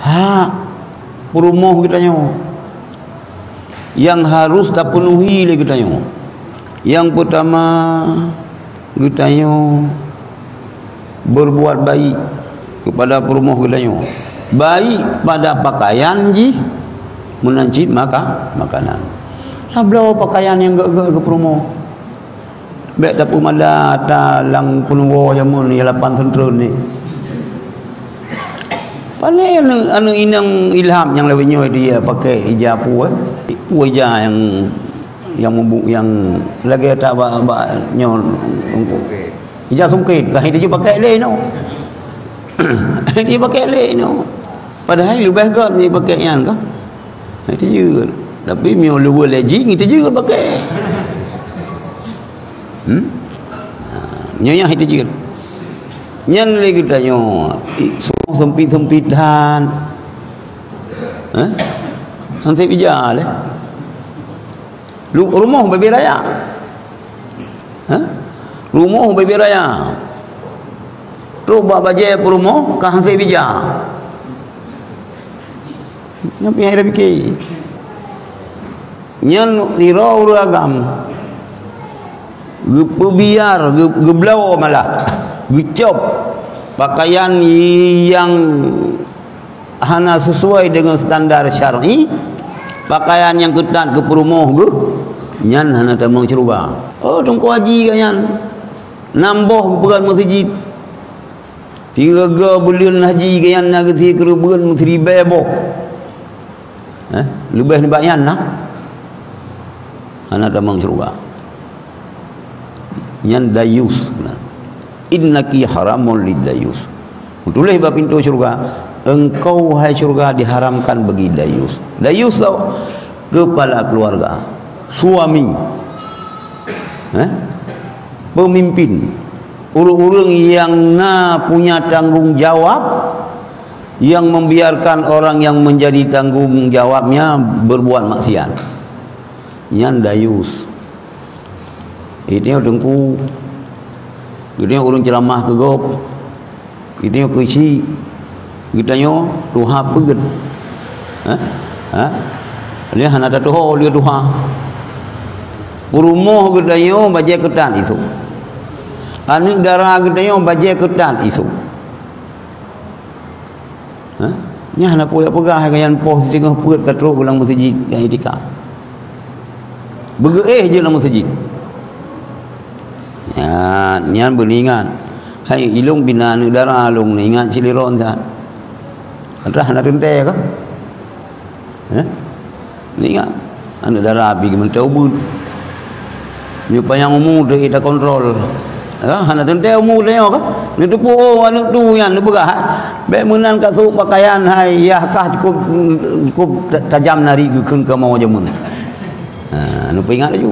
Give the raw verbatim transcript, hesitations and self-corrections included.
hak peurumoh geutanyoe nyang harus tapeunuhi lé geutanyoe. Nyang peutama, geutanyoe berbuat baik kepada peurumoh geutanyoe, baik pada pakaian jih, meunan cit maka-, makanan. Tabloe pakaian nyang gét-gét keu peurumoh. Bék tapeumada ata lam peunuwoe jameun nyang lapan seuntrön nyoe. Pané aneuk, aneuk inong Ilham nyang lawét nyoe dia pakai ija peue, eh? Peue ija nyang, nyang mubu-, nyang lagèe ata bak, bak nyoe, ija sungkét, ka han jijeuet pakai lé nyoe. Han jijeuet pakai lé nyoe. Padahai leubeh göt jih pakai nyan kan. Han jijeuet. Tapi meunyoe luweue lé jih, han jijeuet pakai. Hmm? Ha, nyoe nyang han jijeuet. Nyan lé geutanyoe, i-, seumpit-seumpit that. Hah? Han sép ija lé. Lu-, rumoh babé raya. Hah? Rumoh babé raya. Trok bak bajèe peurumoh ka han sép ija. Nyan pih han tapiké. Nyan sidroe ureueng agam geupeubiar, geu-, geubloe malah, geucop pakaian nyang hana sesuai dengan standar syar'i, pakaian nyang keutat keu peurumoh geuh, nyan hana tamong syeuruga. Oh, Teungku Haji ka nyan. Nam boh geupeugöt meuseujid. Sireugö buleuen haji geuyan na geusie keureubeuen meusiribèe boh. Eh, leubeh nibak nyan na. Hana tamong syeuruga. Nyan dayus. Innaki haramun lid dayus. Meutuléh bak pintoe syeuruga, "Engkau, hai syeuruga, diharamkan bagi dayus." Dayus tau kepala keluarga, suami. Eh? Pemimpin. Ureueng-ureueng nyang na punya tanggung jawab, yang membiarkan orang yang menjadi tanggung jawabnya berbuat maksiat. Nyan dayus. Geutanyoe teungku, geutanyoe ureueng ceuramah keu gob, geutanyoe keuchik, geutanyoe tuha peuet. Hah? Hah? Lé hana tatuho lé tuha. Peurumoh geutanyoe bajèe keutat isu. Aneuk dara geutanyoe bajèe keutat isu. Hah? Nyan hana peue jak peugah, hai ka nyan poh siteungoh peuet ka trok u lam meuseujid ka itikaf. Beugeuéh jeuet lam meuseujid. Nyan, nyan beuingat. Hai ilông bina aneuk dara lông ingat cit lé droen that. Padahai hana teuntèe ka. Hah? Ingat, aneuk dara pih geumeuntèe ubeut. Nyoe panyang umu teu ita kontrol. Ha, hana teuntèe umu teu nyoe ka. Neuteupeue, oh, aneuk tu nyan neupeugah, ha. Bèk meunan ka sôk pakaian hai, yah kah cukup, cukup ta-, tajam nari geukheun kamoe jameun. Ha, neupeuingat laju.